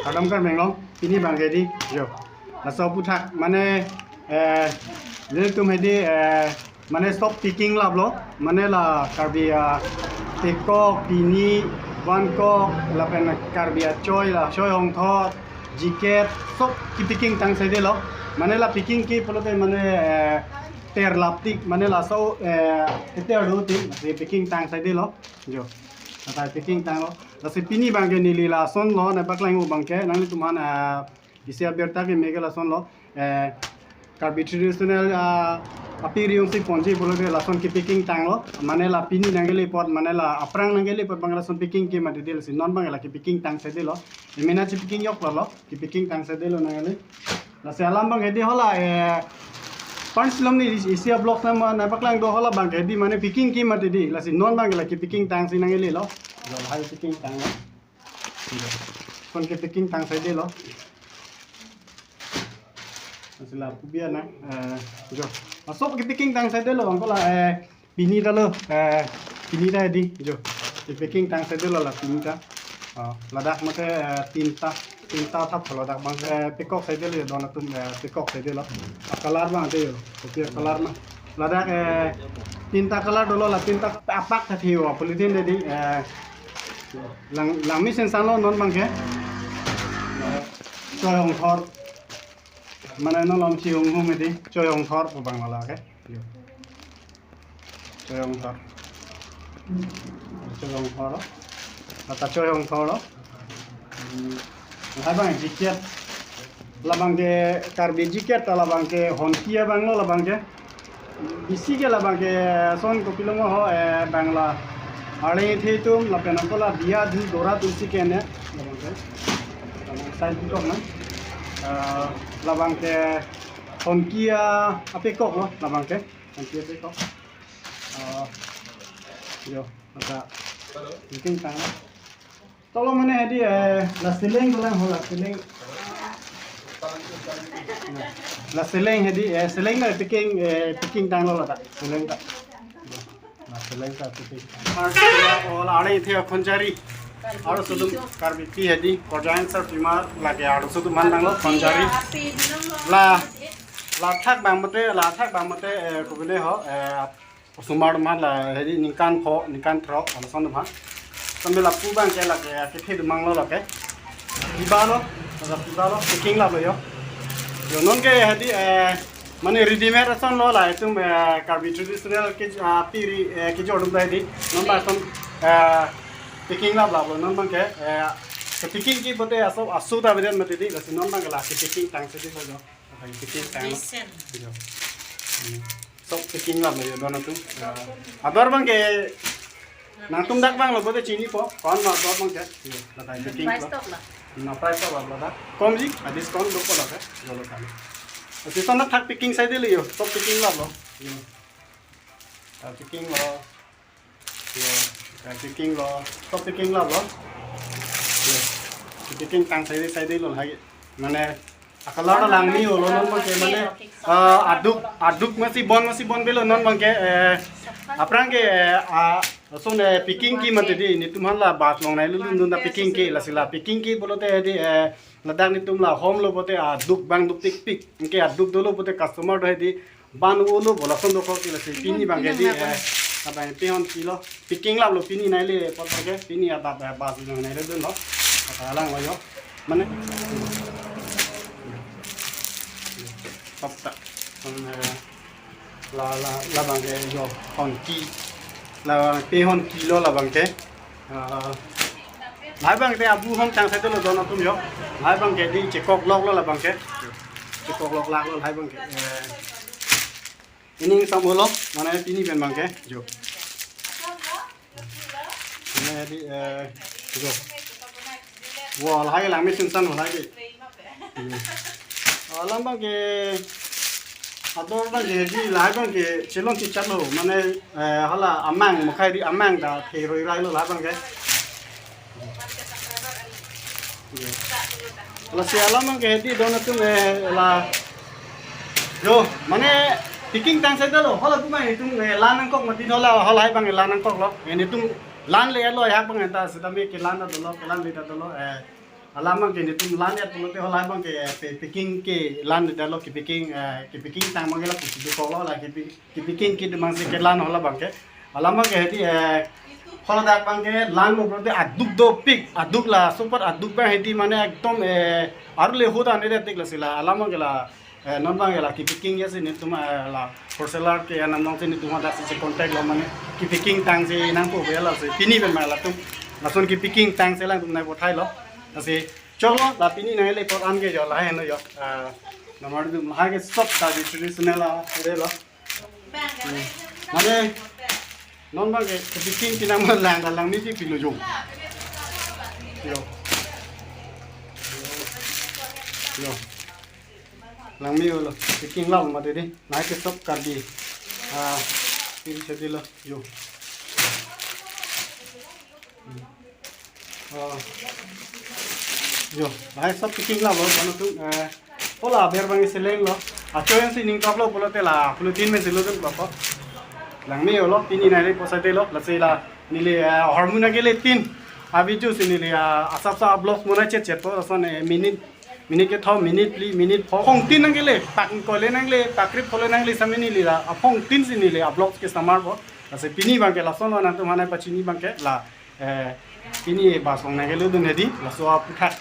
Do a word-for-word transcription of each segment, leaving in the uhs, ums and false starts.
Kardom Karbi Anglong, pini abang ke hedi, jo. Laso aphuthak, mane, eh, nelitum hedi, eh, mane sob picking laplo, mane la Karbi, ah, pekok, pini, vankok, lapen Karbi achoi, la choi hongthor, jiket, sob kepicking tang saidelo. Mane la picking ke pulote mane, eh, ter lap tik, mane laso, eh, ter do tik, lasi picking tang saidelo. Jo. Lata picking tanglo. Lasi pini abang ke neli lasonlo, nangpaklang abang ke, nanglitum aphan, ah, isi abirta keme ke lasonlo. Eh, Karbi traditional, ah, apiri ungsi ponji pulote lason kepicking tanglo. Mane la pini nangkele apot, mane la aphrang nangkele apot abang lason picking ke mati dei, lasi non abang la kepicking tang saidelo. Emena chepicking joklo, kepicking tang saidelo nangkele. Lasi alam abang hedi hala, eh, punch long ni isi a-vlog nama nangpaklang do, hala abang hedi mane picking ke mati dei. Lasi non abang la kepicking tangsi nangkelelo. Jo, lahai picking tanglo. Kon kepicking tang saidelo. Lasi la pubian na, eh, jo. Masuk kepicking tang saidelo, abang ko la, eh, pini ta lo, eh, pini ta hedi, jo. Kepicking tang saidelo la pini ta. Oh, ladak mate, eh, tinta, tinta thap ladak abang, eh, pekok saidelo jo, don atum, eh, pekok saidelo. A-colour abang hedi jo, kopi a-colour ma. Ladak, eh, tinta colour dolo, la tinta apak ta thiyo, polythene hedi, eh, lang, langmi sensan lo non abang ke. Choi hongthor. Mane non lom si hong hong hedi, choi hongthor pu abang la ke. Jo. Choi hongthor. Choi hongthor lo. Lata choi hongthor lo. Hmm. Lahai abang jiket. Labang ke Karbi jiket ta labang ke honki abang lo labang ke. Isi ke labang ke son kopilo mo ho, eh, Bangla. Arleng athe atum lapen ako la biya di dora atum si kene. Labang ke. Labang side pekok na. Eh, labang ke honki apekok lo labang ke. Honki apekok. Eh, jo, maka picking tang. Tolo mane hedi, eh, la seleng dolang ho, la seleng. La seleng hedi, eh, seleng na picking, eh, picking tanglo lata. Seleng ta. La seleng ta picking. Ar sila ola are ithe khonjari. Arloso atum Karbipi hedi, korjang sar pimar lake arloso atum man tanglo khonjari. La, la thak abang mate, la thak abang mate, eh, kopine ho, eh, osomar atum la hedi ningkan pho, ningkan throk, arloso atum. Sambil lapu abang ke lake, kethe atum mang lo lake. Piba lo, lake piba lo, picking laplo jo. Jo non ke hedi, eh, mane readymade ason lo la itum, eh, Karbi traditional ke, ah, piri, eh, kejor atum ta hedi. Non abang ason, eh, picking lap laplo, non abang ke, eh, kepicking ke pulote aso, aso ta beden mati dei, lasi non abang ke la kepicking tang saidelo jo. Picking tang. Listen. Jo. Hmm. Sob picking laplo jo, don atum. Eh, ador abang ke nangtum dak abang lo pulote chinipo, kon ma ador abang ke. Jo, lata picking. Price lo. Tok la. Na price tok la lata. Komji, a discount dopo la ke. Jo lo kan. Ati son thak picking saidelo jo, sob picking laplo. Jo. Ah, picking lo. Jo, ah, picking lo. Sob picking laplo. Jo. Picking tang saide saidelo lahai. Mane a-colour ta langmi-o lo non abang ke mane, ah, aduk, aduk masi bon, masi bon avelo non abang ke, eh, aphrang ke, eh, ah, lason, eh, picking ke mati dei, netum aphan la bas longnei lulun dun ta picking ke, lasi la picking ke pulote hedi, eh, ladak netum la hom lo pulote aduk abang duk tik pik, anke aduk dolo pulote customer do hedi, ban ulo bo lason dokok ke, lasi pini abang ke hedi, eh, abang pehon kilo, picking laplo pini neile apot abang ke, pini adap, eh, bas longnei lulun lo. Kata langlo jo. Mane. Top ta. Kon, eh, la, la, labang ke jo honki. Labang pehon kilo labang ke. Ah, lahai abang ke abu hom tang saidelo don atum jo. Lahai abang ke hedi chekok lok lo labang ke. Chekok lok lak lo lahai abang ke. Eh, ining sam ulo, mane pini pen abang ke, jo. Mane hedi, eh, jo. Wall hai langme sinsan wall hai ke. Hmm. Alam abang ke, ador abang ke, hedi lahai abang ke, chelong kichat lo, mane, eh, hala amang, mokhai di amang ta, pheroi rai lo lahai abang ke. Lasi alam abang ke hedi don atum, eh, la. Jo, mane picking tang saidelo, hala tu mai itum, eh, lan nangkok mati dola, hala hai abang lan nangkok lo. Netum lan le lo ya abang ta, sitame kelan ta dolo, kelan le ta dolo, eh. Alam abangke netum lan-et pulote hala abangke pe-, packing ke lan-et lo, kepacking, eh, kepacking tang abangke la pusi dokok lo, la kepi-, kepacking kit abangsi kelan hala abangke. Alam abangke hedi, eh, hala dak abangke lan-lo pulote aduk dopik, aduk la super aduk abang hedi mane ekdom, eh, arle hoda ne detik lasi la. Alam abangke la, eh, non abangke la kepacking ya si netum, eh, la wholesaler ke anam nong si netum hadak si contact lo mane kepacking tangsi nangpo be lasi pini pen ma latum lason kepacking tangsi alangtum nangpo thai lo. Lasi choklo, la pini nangle apot an ke jo lahai henlo jo. Ah, namar dum lahai ke sob ta di traditional a, ere lo. Hmm. Mane non abangke kepacking pinang ma lang, langme si pilo jo. Jo. Jo. Langme-olo, packing lap mati di. Lahai ke sob Karbi. Ah, pil sedilo. Jo. Hmm. Oh. Jo, lahai sob packing lap lo, mane tu, eh, hala aber abang seleng lo. Achoyan si ning tap lo pulote la polythene pen si lodun lo ko. Langme-olo, pini nangle apot saide lo, lasi la neli, eh, ahormu nangle tin. Abi ju si neli, eh, asapso vlog monai chet chet po, lason, eh, minute, minute kethom, minute phli, minute pho. Aphong tin nangle, pak ingkoi le nangle, pak krep pho le nangle sitame neli la aphong tin si neli avlog ke samar po. Lasi pini abangke lason lo nangtum hanai pachini abangke la, eh, pini bas abang nangle lodun hedi, laso aputhak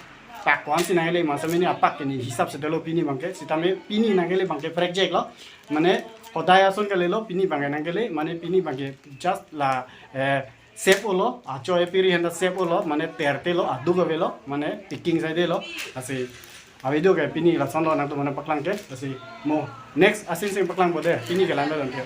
pak ko-an si nangle ma sitame neli apak ke ne hisap si dolo pini abangke, sitame pini nangle abangke prekjek lo. Mane hodai ason kali lo pini abangke nangle, mane pini abangke just la, eh, save-olo, acho apiri henda save-olo, mane terte lo, aduk avelo, mane packing saide lo, lasi avideo ke pini lason lo nangtum mane paklang ke, lasi mo next asin sing paklangpo de, pini ke lang lo dam ke.